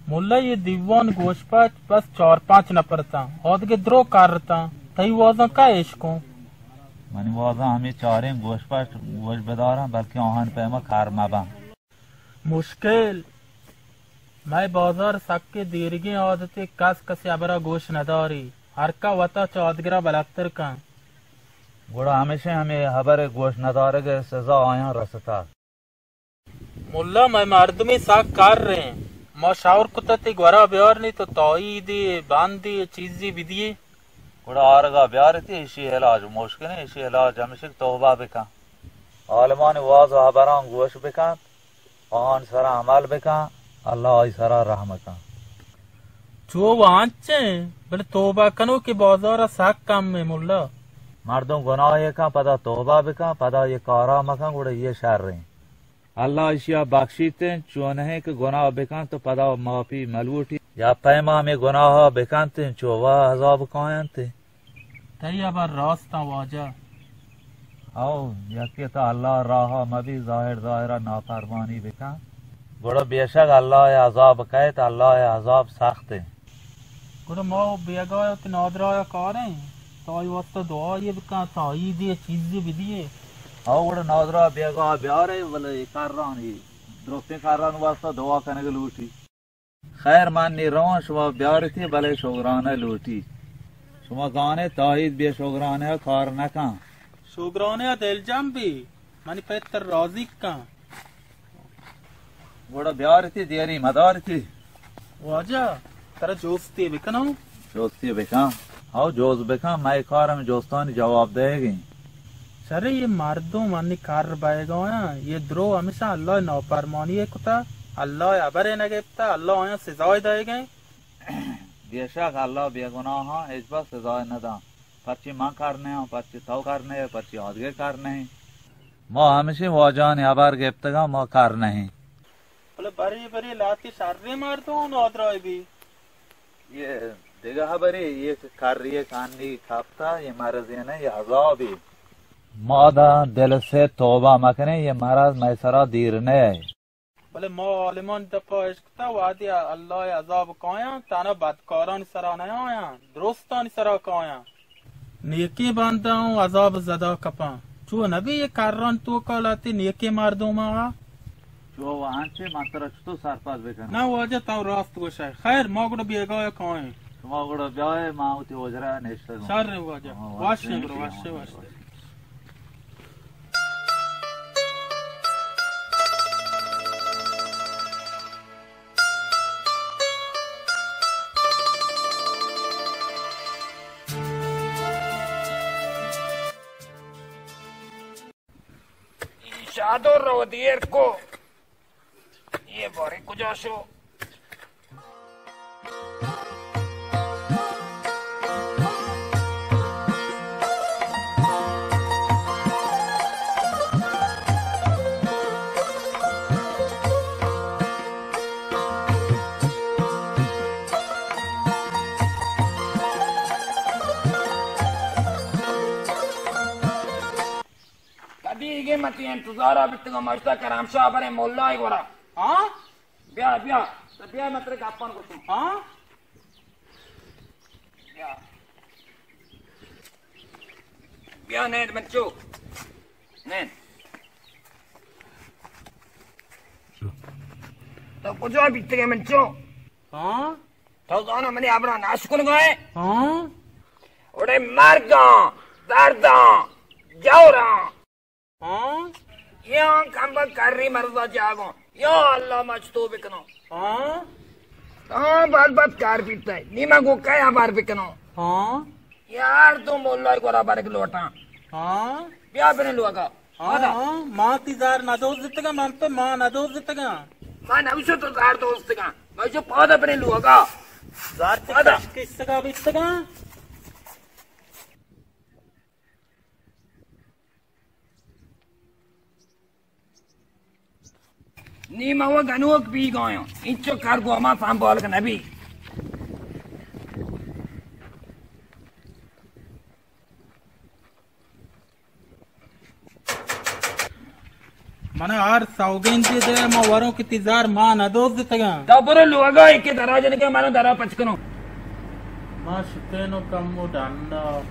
ملا، یہ دیوان گوش پچ بس چار پانچ نفر تاں، آدگہ درو کر تاں، تئی وازاں کا اشکوں؟ منی وازاں ہمے چاریں گوش پچ گوش بداراں، بلکیں آہان پیما کار مباں۔ مشکل، مئے بازار سکیں دیرگیں عادتے، کس کسی ہبرا گوش نداری، ہرکا وتا چہ آدگرا بلتر کن۔ گڑا ہمیشیں ہمے ہبر گوش ندارگ سزا آیاں رستہ۔ ملا، مئے مردمے سک کر ایں۔ ما شور کتہ تئی گورا بیارنی تو تائیدے، بندے، چیزے بدیے۔ گڑا آرگا بیارتی، ایشی علاج مشکل ہے، ایشی علاج ہمیشہ کہ توبہ بکن۔ عالمانی واز و حبران گوش بکن، آن سرا عمل بکن، اللہ آئی سرا رحم کن۔ چو وانچیں، بلے توبہ کنو کہ بازار سک کم ہے ملا۔ مردم گناہ کن، پدا توبہ بکن، پدا یہ کارا مکن، گڑا یہ شر ہیں۔ اللہ ایشیا بخشیت انت، چو نہ انت کہ گناہ بکنت و پدا معافی ملوٹی۔ یا پیما ہمے گناہ بکنت انت، چو وا عذاب کاینت انت۔ تئی ہبر راست انت واجہ۔ او، یکے تا اللہ راہ مبی، ظاہر ظاہرا نافرمانی بکن۔ گڑا بے شک اللہ عذاب کئیت، اللہ عذاب سخت انت۔ گڑا ما بیگاہ ءَ وتی نادراہ ءَ کاریں، تو آئی واسطہ دعا یے بکن، تائید یے چیزے بدیے۔ آ گڑا نادراہ بیگاہ بیارے، بلے اے کارانی، درستیں کارانی واسطہ دعا کنگ لوٹی۔ خیر، من نی رواں، شما بیارتی، بلے شگرانہ لوٹی۔ شما زانے تائید بے شگرانہ کار نکن۔ شگرانہ دلجم بی۔ منی پت ترا راضی کن۔ گڑا بیارتی، دیری مدارتی۔ واجہ، ترا جوستی بکناں؟ جوستی بکن۔ ہاو، جوز بکن، مئے کار ہمے جوستانی جواب دئیگ انت۔ شرے، یہ مردم انی کر بئیگایاں، یہ درو ہمیشہ اللہ نافرمانی کتا، اللہ ہبرے نگپتا، اللہ آیاں سزائے دئیگ انت۔ بے شک اللہ بے گناہاں ہچبر سزائے نداں۔ پرچی من کر نہ آں، پرچی تو کر نہ ئے، پرچی آدگہ کر نہ ایں۔ ما ہمیشیں واجہانی ہبر گپتگاں، ما کر نہ ایں۔ بلے بری بری لہتے شریں مردم نادراہ بی۔ یہ دگہ ہبرے، یہ کری کانی کپتا، یہ مرضی نہ، یہ عذابی۔ ما دا دل سے توبہ مکنیں، یہ مرض مئے سرا دیر نہ ایں۔ بلے ما عالمانی دپا اشکتا، وہدے اللہ عذاب کایاں، تہنا بدکارانی سرا نیایاں، درستانی سرا کایاں۔ نیکیں بندہ اوں عذاب زدا کپاں۔ چو نبی یہ کران توکا لہتے نیکیں مردم آ۔ چو وانچے من ترا چطور سرپد بکناں؟ نہ واجہ، تو راست گوشئے۔ خیر، ما گڑا بیگاہ کائیں۔ شما گڑا بیائے، ما وتی حجرہ نشتگوں۔ شر واجہ۔ ہاں، واشیں گڑا، واشیں، واشیں۔ شادو رو دیر کو۔ یہ بارے کجا شو؟ کدیگے من تئی انتظارا بیتگاں، مشتا کرم شاہ برے ملائے گورا۔ ہاں؟ بیا، بیا، تو بیا، من ترے گپان گوشوں۔ ہاں؟ بیا۔ بیا نیند منچو۔ نیند۔ تو کجا بیتگے منچو؟ ہاں؟ تو زانا منی ہبرا ناش کنگائے؟ ہاں؟ اوڑے مرگاں، درداں، جوراں۔ ہاں؟ یا کمبا کری مرضا جاگوں۔ یا اللہ، ما چطو بکنوں؟ ہاں؟ ہاں، بد بد کار بیتا ہے۔ نی ما گو کئے ہبر بکنوں؟ ہاں؟ یار تو مولای گورا برگ لوٹاں۔ ہاں؟ بیا بریں لوگا۔ ہاں، پدا۔ ہاں، ما تی زار نہ دوزتگا، من پہ ما نہ دوزتگا۔ ما نوشو تو زار دوزتگا۔ ما جو پادا بریں لوگا۔ زار تی پادا۔ کش کشتگا بیتگا۔ نی ما و گنوک بیگایاں، انچو کار گو ما سنبھالگ نبی۔ من ہر سوگندے دے، ما وروں کہ تی زار ما نہ دوزتگاں۔ تو برو لوگا، ایک دراج نکے، منو درا پچ کنو۔ ما شتینو کمو ڈنڈا،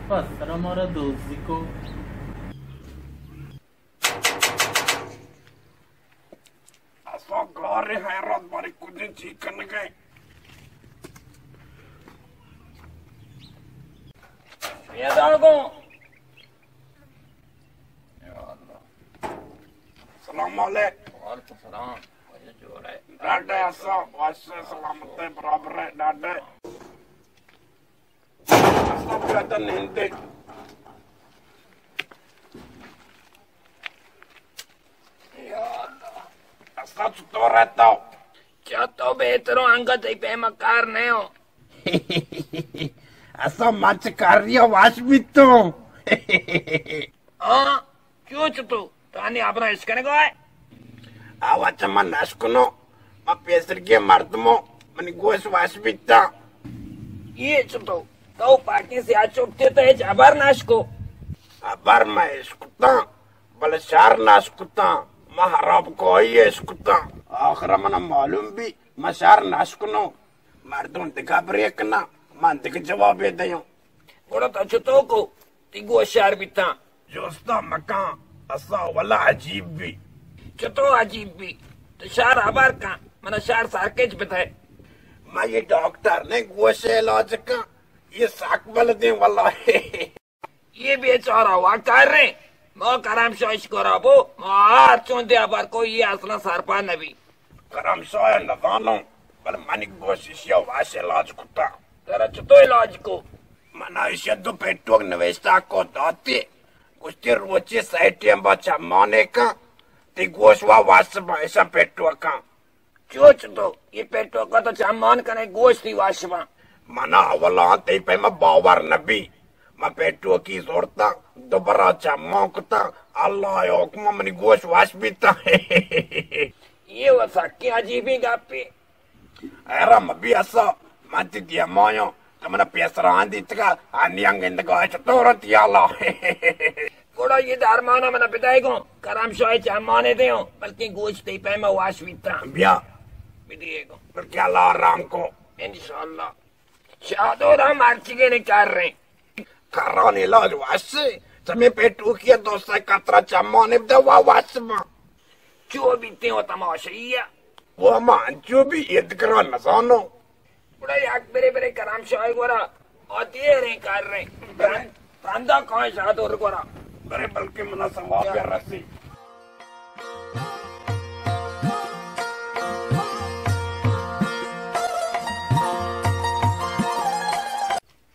پس سر مارا دوزی کو۔ اسا گاریں حیرات باری کجیں چی کنگے۔ پیدا گو۔ یا اللہ۔ سلام علیک۔ وعلیکم سلام۔ واجہ جوڑ ئے؟ ڈاڈے اسا، وش ئے، سلامت ئے، برابر ئے، ڈاڈے۔ سب جاتا نندے۔ یا اللہ۔ اسا چطور ہے تو؟ چا تو بہتر ہو، انگت ای پیما کار نہیں ہو۔ اسا مچ کار ریا واش بیتوں۔ ہاں، چو چتو؟ تو آنی ہبراں اشکنگا ئے؟ آ واجہ من نشکنو، من پیسرگی مردمو، منی گوش واش بیتا۔ یہ چتو؟ تو پاکیں سیاہ چوپتے تو ہچ ہبر نشکو؟ ہبر من اشکتاں، بلے شر نشکتاں، من ہراب کوئی اشکتاں۔ آخر من معلوم بی، من شر نشکنو۔ مردم دگہ برے کناں، من دگہ جوابے دیاں۔ گڑا تو چتو کو؟ تی گوش شر بیتاں۔ جستا مکاں، اسا ولا عجیب بی۔ چتو عجیب بی؟ تو شر ہبر کن، منا شر سرکچ بدے۔ من یہ ڈاکٹر نے گوش علاج کن، یہ سک بلدیں واللہ۔ یہ بیچارہ وا کر رہے، ما کرم شاہ اش گورا بو، ما ہر چون دے ہبر کو، یہ اصلا سرپد نبی۔ کرم شاہ نزانوں، بل منی گوش اشیا واش علاج کتا۔ ترا چتو علاج کو؟ منا اشیا دو پیٹوک نوشتہ کو داتی، گوشتی روچی سائی ٹیم با چمانے کن، تی گوش وا واش با اشا پیٹوکاں۔ چوچ تو، یہ پیٹوکا تو چمان کنے گوشتی واش با۔ منا اولاں تئی پیما باور نبی۔ من پیٹوکی زورتاں، دوبرا چمان کتاں، اللہ حکم منی گوش واش بیتاں۔ یہ و سکیں عجیبیں گپے۔ حیران مبی اسا، من تی دیما یاں، تو منا پیسران دیتگا، آنیاں گندگا چطور انت یالا۔ گڑا یہ درمانا منا بدائے گوں، کرم شاہ چمانے دیوں، بلکہ گوش تی پیما واش بیتاں۔ بیا۔ بدیے گوں۔ بلکہ اللہ آرام کو۔ انشاءاللہ۔ شادو را مرچی گنے کر رہے۔ کران علاج واسے، چمے پیٹوکی دو سہ قطرہ چمانے بدے وا واسما۔ چو بیتے و تماشائی ہے۔ وہ ہما انچو بھی اید کران نزانو۔ گڑا یک برے برے کرم شاہ گورا، آتی رہے کر رہے۔ رندا کائیں شادو گورا۔ برے بلکہ منا ثواب یا رسی۔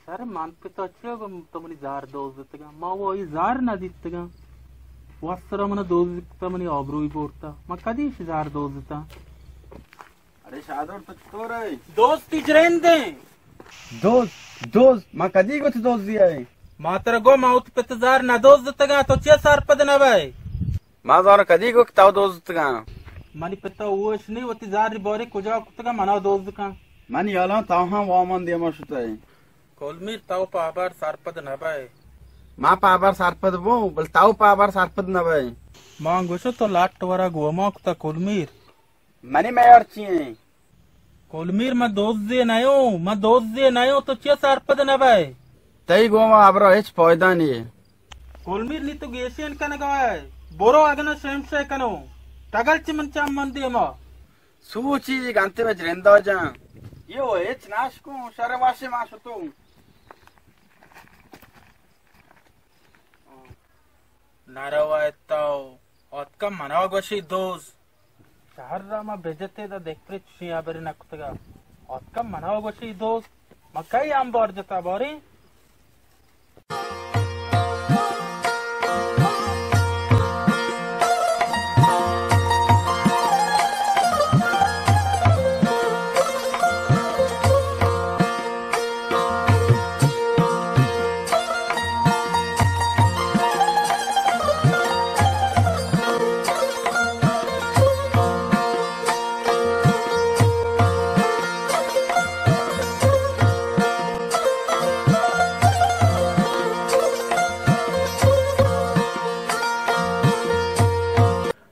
شر من پہ تو چیا گوں تو منی زہر دوز دتگاں؟ ما و ای زہر نہ دیتگاں۔ وسترا منا دوز کتا، منی آبروی بورتا۔ ما کدی اش زہر دوز دتا؟ ارے شادور تو چطور ئے؟ دوستی جرندیں۔ دوز، دوز، ما کدی گوت دوزی ئے؟ ما ترا گو ما وت پت زہر نہ دوز دتگاں، تو چیا سرپد نہ بئے؟ ما زاناں کدی گو کہ تو دوزتگاں۔ منی پتا ہوش نی وتی زاری باری کجا کتگاں منا دوز کن۔ منی حالاں تو ہم وامان دیما شتئے۔ کلمیر تو پہ ہبر سرپد نہ بئے۔ ما پہ ہبر سرپد بوں، بل تو پہ ہبر سرپد نہ بئے۔ ما گوشو تو لٹ ورا گوما کتا کلمیر۔ منی میار چی ایں؟ کلمیر، من دوزے نیوں، من دوزے نیوں، تو چیا سرپد نہ بئے؟ تئی گوما ہبرا ہچ پائدہ نیے۔ کلمیر، نی تو گیشین کنگا ئے، برو اگن شمشے کنو، ٹگل چہ من چم من دیما۔ سوچی گنتے میں جرندا جان۔ یہ وہ ہچ ناش کو، شر واشے ما شتو۔ نروا اتاو، آتکا منا گوشی دوز۔ شہر را ما بجتے دا دکپرے چشیں ہبرے نکتگا۔ آتکا منا گوشی دوز۔ ما کئی امبار جتا باریں؟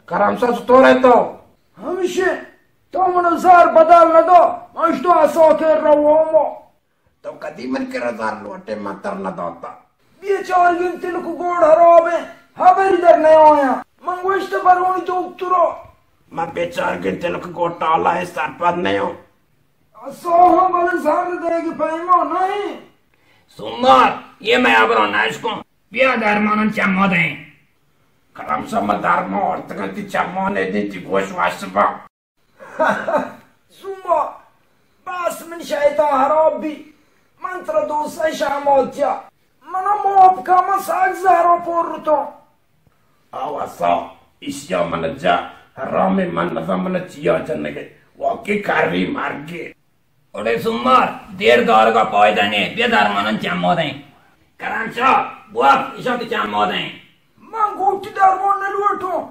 کرم شاہ چطور ئے تو؟ ہمشے، تو من زار بدل نہ دو، اش تو اساکر روامو۔ تو کدی من کرا زار لوٹے، من تر نہ داتا۔ بیچارگیں تلک گوڑ ہراب ایں، ہبری در نیایا۔ من گوشت برونی دکترا۔ من بیچارگیں تلک گوڑ ٹالا ایں، سرپد نیوں۔ اساہاں بلے زہر دیگ پیما نہ ایں۔ سومار، یہ میں ہبرا نہ اشکوں۔ بیا درماناں چما دیں۔ کرم شاہ، من درمان آرتگاں، تی چما ندیں، تی گوش وش با۔ سوما، بس من شیطان ہراب بی۔ من ترا دوست شاموتیا۔ منا موب کا، من ساگ زہرا پور رتو۔ آو اسا، ایشیا من جا، حرام من نزا من چیا جنگے، واقعی کاری مرگے۔ اڑے سومار، دیر دارگا پائدہ نے، بیا درمانن چمو دیں۔ کرم شاہ، بوپ، ایشان تی چمو دیں۔ من گوٹی درمان نلوٹوں،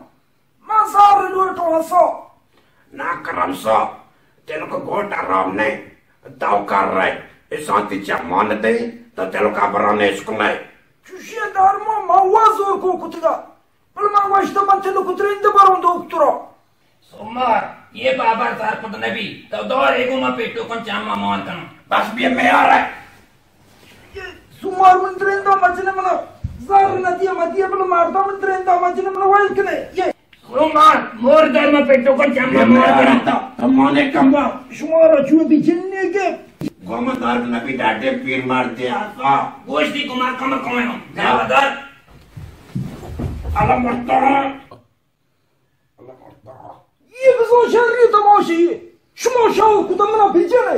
من زار لوٹوں ہسو۔ نا کرم شاہ، تلک گوٹ حرام نے، دو کر رہے، ایشان تی چمو دیں، تو تلک بران اشکنے۔ چوشی درمان ما وا زور کو کتگا۔ بلے من گوشت من تلک ترند بروں دکترا۔ سومار، یہ بابر سرپد نبی، تو دور ایگو ما پیٹو کن چاما مان کنم۔ بس بیا میار ہے۔ سومار من ترند مجنے منا زار ندیا مدیا بلے مارتا من ترند مجنے منا ویل کنے۔ یہ سومار، مور در ما پیٹو کن چاما مان کنم۔ تو مانے کم با۔ شمارا چو بھی جننے کے۔ گوما دار نبی ڈاٹے پیر مار دے آسا۔ گوشتی گوما کم کوئنو۔ جاو دار۔ اللہ مرتا۔ اللہ مرتا۔ یہ بزو شری تماشی۔ شما شاو کتا منا بجنے۔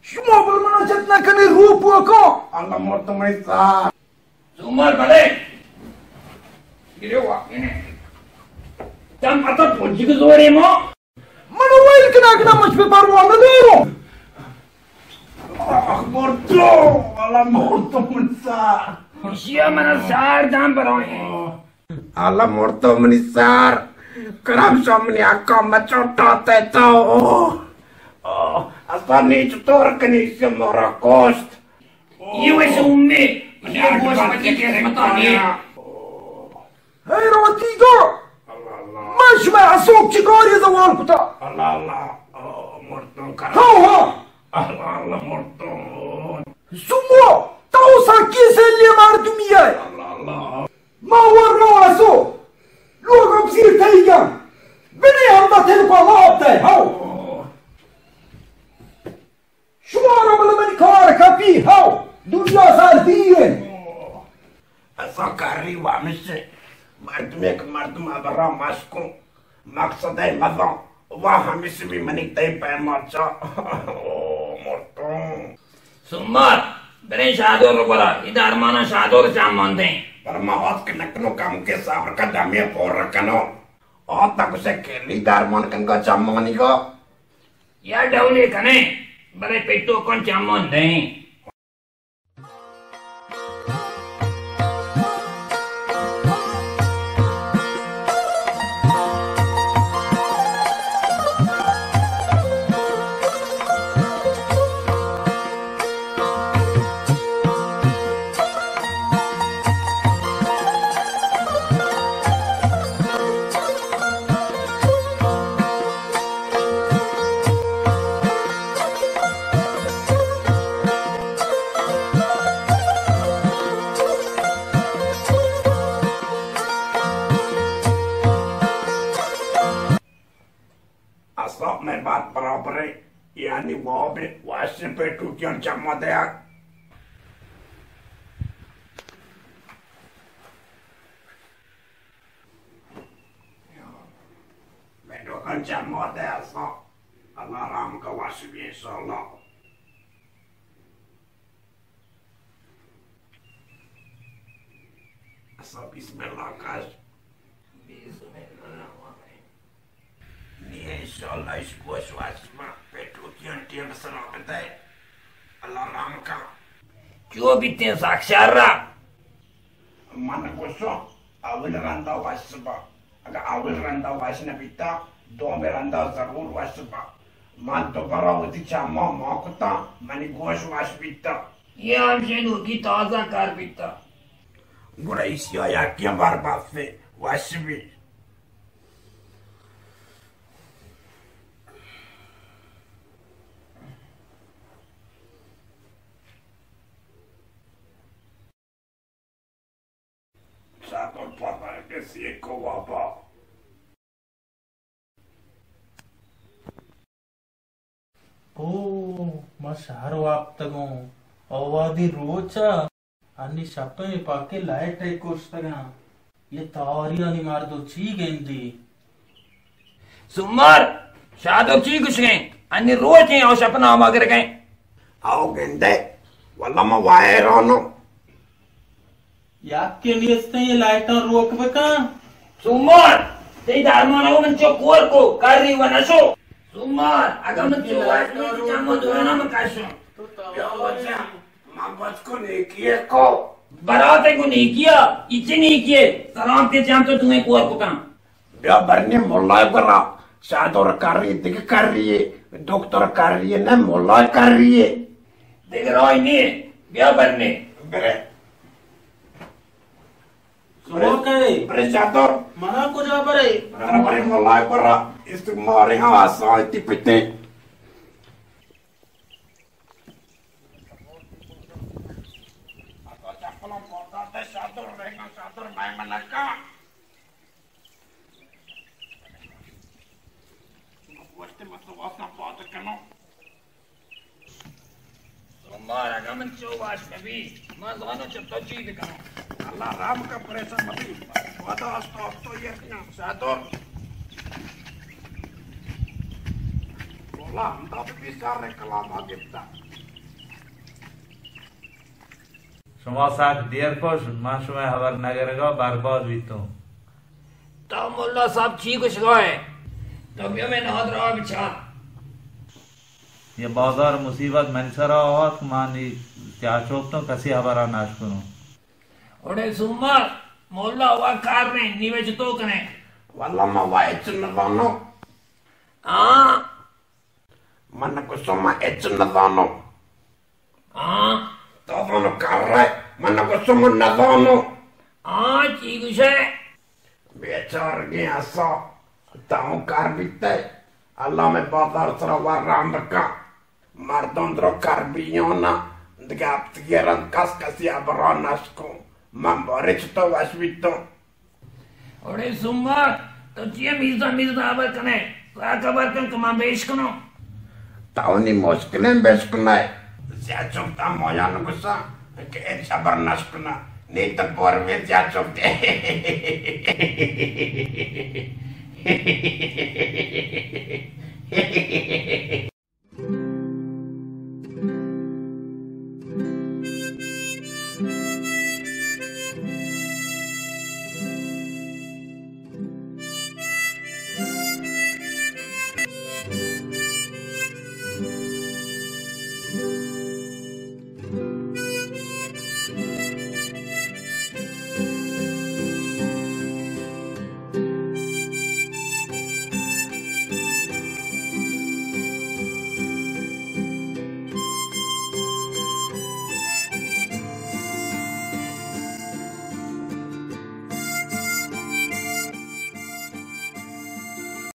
شما بل منا جت نہ کنے روپ وکا۔ اللہ مرتا میں سا۔ سومار بلے۔ گرے واقعی نے۔ تم اتا پوجی کے زورے مو۔ من ویل کنا کنا مچ پہ پرواہ نہ داروں۔ آہ، مردو، والا مردو من سار۔ شیا من سار دام پرائیں۔ آلا مردو منی سار۔ کرم شاہ منی حقا مچوٹا تے تو۔ آہ، اسا نیچ تور کنی سے مورا کوشت۔ یہ ویسے امی، یہ گوشت پتی قسمتا نہیں۔ حیران دیگا۔ اللہ، اللہ۔ من شما حسوب چی کاری زوال کتا؟ اللہ، اللہ۔ آہ، مردم کرا۔ ہاں، ہاں۔ اللہ، اللہ، مردم۔ سمو، تو سا کیسے لیے مردمی ہے؟ اللہ، اللہ۔ ما ورنو اسو۔ لوگ اب سیر تھئی گا۔ بنے ہم دا تھے کو لاب دے، ہاؤ۔ شمارا بلے منی کار کپی، ہاؤ، دنیا سر دیئے۔ اسا کاری وامیش، مردم یک مردم ابرا مشکو، مقصد ہے مزا، وا ہمیش بھی منی تے پیما چا۔ او، مرتوں۔ سمار، بریں شادور رو برا، ای دارمانا شادور چامان دیں۔ پر ما آت کہ نکنو کم کے صبر کا دمی پور رکنو۔ آت تک اسے کلی دارمان کنگا چامانی گا۔ یا ڈولے کنے، بلے پیٹو کن چامان دیں۔ اصلاً میں بات برابر ہے، یعنی واب واشن پہ ٹوٹیاں چما دیا۔ میں ٹوکن چما دیا سا، اللہ رحم کا واشن بھی انشاءاللہ۔ اسا بسم اللہ کش۔ بسم اللہ الرحمن الرحیم۔ نی انشاءاللہ اش گوش واش ما پیٹوکیان ٹیم سلام دے۔ اللہ رحم کا۔ چو بیتیں ساکشار را۔ من گوشو اول رندا واش با۔ اگہ اول رندا واش نہ بیتا، دومی رندا ضرور واش با۔ من دوبارہ وتی چما ما کتا، منی گوش واش بیتا۔ یہ ہمشے نوکی تازہ کار بیتا۔ گڑا ایشی ء یکیں بار بس وش بی۔ شاکر پتر کسی کو بابا۔ او، ما شہر وپتگوں۔ او وہدی روچ ء، انی شپ ء پاکیں لائٹ ء کشتگاں۔ یہ تاریانی مردو چی گندی؟ سمار، شادو چی گشگیں؟ انی روچ ایں او شپ نام آگرگیں۔ آؤ گندے، واللہ ما وائرانو۔ یکے نیستیں، یہ لائٹاں روک بکن۔ سومار، تئی درمان ہو من چو کور کو، کر رہی و نشو۔ سومار، اگر من چو واش میں جمع دورانا من کشوں۔ بیا بچا، من بچ کو نیکی کو۔ براتے کو نیکیا، ایچے نیکی، سلام کے جام تو تمہیں کور کو کن۔ بیا برنے ملا گورا، شادور کاری، دگہ کاری، دکتر کاری، نہ ملا کاری۔ دگہ راہ نہیں، بیا برنے۔ برے۔ شما کئے؟ برے شادور۔ منا کجا برے؟ برے، برے ملا گورا، اس مارے ہاں آسان تی پتے۔ شما گوشت مطلب واسطہ پاد کنو۔ سومار اگاں من چو واش ببی، من زانو چہ تو چی بکنو۔ اللہ رحم کا، پریشان مبی۔ وعدہ است تو یہ کنم۔ شادور۔ واللہ ہمدا ببی سارے کلام آ گپتا۔ شما سک دیر کش، من شمئے ہبر نگرگا برباد بیتوں۔ تو ملا صاحب چی گوشگا ئے؟ تو بیا مئے نادراہ بچار۔ یہ بازار مصیبت منی سرا آت کہ من نی چاچوک تو کسی ہبرا نشکنوں۔ اوڑے سومار، ملا وا کار نے، نی وچ تو کنے۔ واللہ ما وا ہچ نزانوں۔ ہاں۔ من گوشتو من ہچ نزانوں۔ ہاں، تو زانو کر رہے، من گوشتو من نزانوں۔ ہاں، چی گوشے؟ بیچارگیں اسا، تاؤں کار بیتے، اللہ میں بازار سرا ور رام بکا۔ مردم درو کار بیونا، دگہ ہپتگی رند کس کسی ابرا نشکوں۔ من بارے چتو وش بیتوں۔ اوڑے سومار، تو چیا میزا میزا ہبر کنے؟ ساک ہبر کن کہ من بیش کنوں۔ تاؤنی مشکلیں بیش کنے۔ سیاہ چوک تا مویان گسا کہ اے جبر نش کنا۔ نی تو بور بے سیاہ چوک دے۔